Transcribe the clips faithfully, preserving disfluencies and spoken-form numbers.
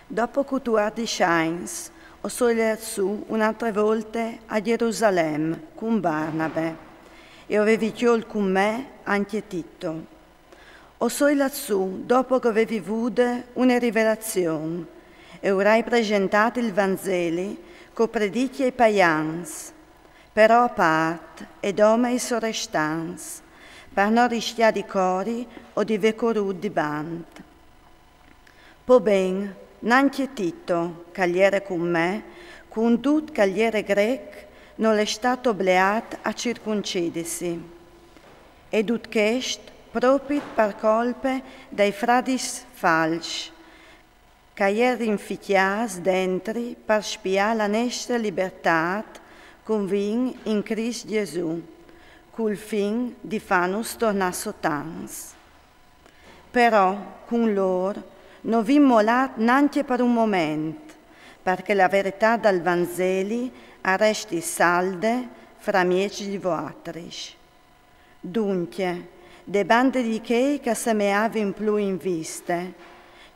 Dopo cutuardici agns, o soi lât sù une altre volte a Gjerusalem cun Barnabe, e o vevi cjolt cun me ancje Tito. O soi lât sù dopo che o vevi vude une rivelazion, e ur ai presentât il Vanzeli che o predicje ai paians, però a part e dome ai sorestants, par no riscjâ di cori o di vê corût di bant. Po ben, nancje Tito, che al jere cun me, cun dut che al jere grec, nol è stât obleât a circuncidisi. E dut chest propit par colpe dai fradis falçs, che a jerin ficjâts dentri par spiâ la nestre libertât che o vin in Crist Gjesù, cul fin di fânus tornâ sot agns. Però, cun lôr, no vin molât nancje par un moment, par che la veretât dal Vanzeli a resti salde framieç di voaltris. Duncje, de bande di chei che a semeavin plui in viste,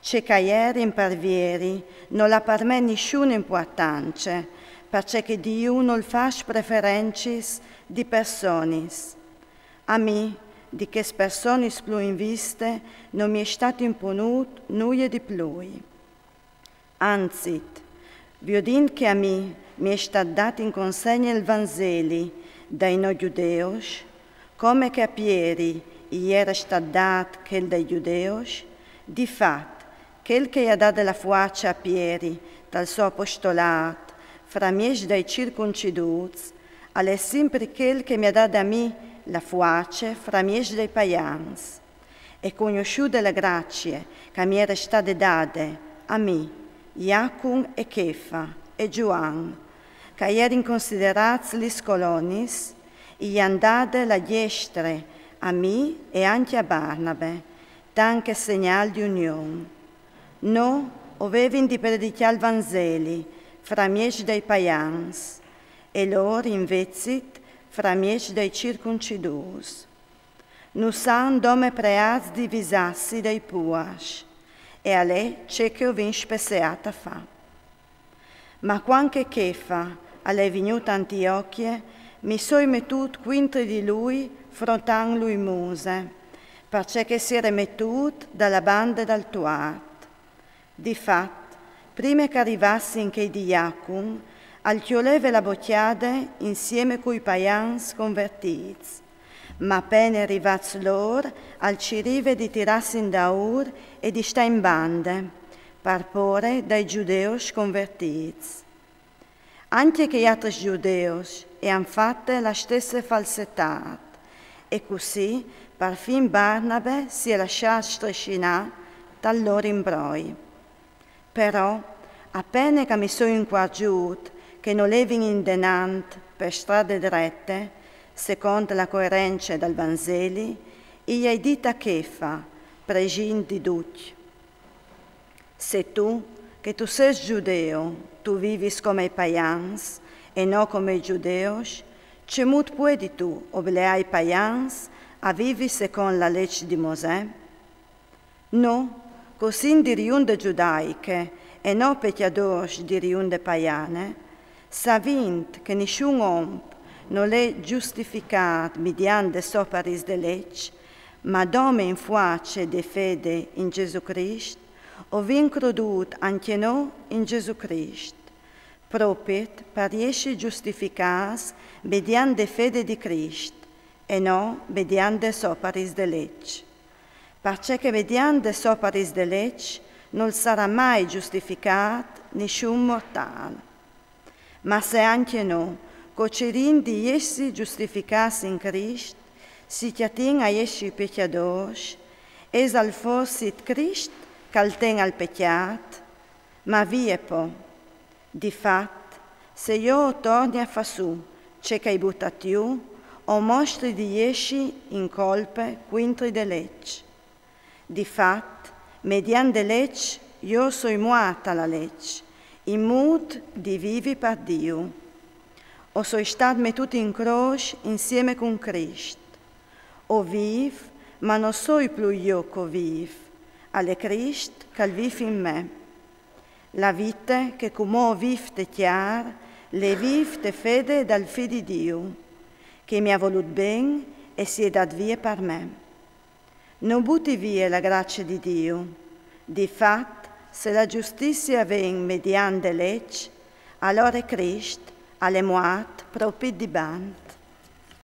ce che a jerin par vieri nol à par me nissune impuartance, parcè che Diu nol fâs preferencis di personis. A mi, di chês personis plui in viste, no mi è stât imponût nuie di plui. Anzit, viodint che a mi mi è stât dât in consegne il Vanzeli dai no gjudeus, come che a Pieri i jere stât dât chel dai gjudeus, di fat, chel che i à dade la fuace a Pieri tal so apostolât framieç dai circuncidûts, al è simpri chel che mi à dade a mi la fuace framieç dai paians. E cognossude la gracie che mi jere stade dade a mi, Jacum e Chefa e Zuan, che a jerin considerâts lis colonis, i àn dade la diestre a mi e ancje a Barnabe, tant che segnâl di union. Nô o vevin di predicjâ il Vanzeli framieç dai paians, e lôr invezit framieç dai circuncidûts. Nus àn dome preâts di visâsi dai puars, e al è ce che o vin spesseât a fâ. Ma cuant che Chefa al è vignût a Antiochie, mi soi metût cuintri di lui frotantlu in muse, parcè che si jere metût da la bande dal tuart. Di fat, prime che a rivassin chei di Jacum, al cjoleve la bocjade insieme cui paians convertîts. Ma a pene rivâts lôr, al cirive di tirâsi indaûr e di stâ in bande, par pôre dai gjudeus convertîts. Ancje chei altris gjudeus i àn fate la stesse falsetât, e cussì parfin Barnabe si è lasciât strissinâ tal lôr imbroi. Però, a pene che mi soi incuargjût che no levin indenant pe strade drete, secont la coerence dal Vanzeli, i ai dit a Chefa, presint di ducj: Se tu, che tu sês gjudio, tu vivis come i paians e no come i gjudeus, cemût puedistu obleâ i paians a vivi secont la leç di Mosè? Nô, che o sin di riunde gjudaiche e no pecjadôrs di riunde paiane, savint che nissun om nol è gjustificât midiant des oparis de leç, ma dome in fuace de fede in Gjesù Crist, o vin crodût ancje nô in Gjesù Crist, propit par jessi gjustificâts midiant de fede di Crist, e no midiant des oparis de leç. Parcè che midiant des oparis de leç nol sarà mai gjustificât nissun mortâl. Ma se ancje nô, che o cirìn di jessi gjustificâts in Crist, si cjatìn a jessi pecjadôrs, isal forsit Crist che al ten al pecjât? Ma vie po. Di fat, se jo o torni a fâ sù ce che o ai butât jù, o mostri di jessi in colpe cuintri de leç. Di fat, midiant de leç, jo o soi muart a la leç, in mût di vivi par Diu. O soi stât metût in crôs insieme cun Crist. O vîf, ma no soi plui jo che o vîf, al è Crist che al vîf in me. La vite che cumò vîf te cjar, l'è vîf te fede dal Fi di Diu, che mi à volût ben e si è dât vie par me. No buti vie la gracie di Diu. Di fat, se la justizie a ven mediant de leç, alore Crist al è muart propit dibant.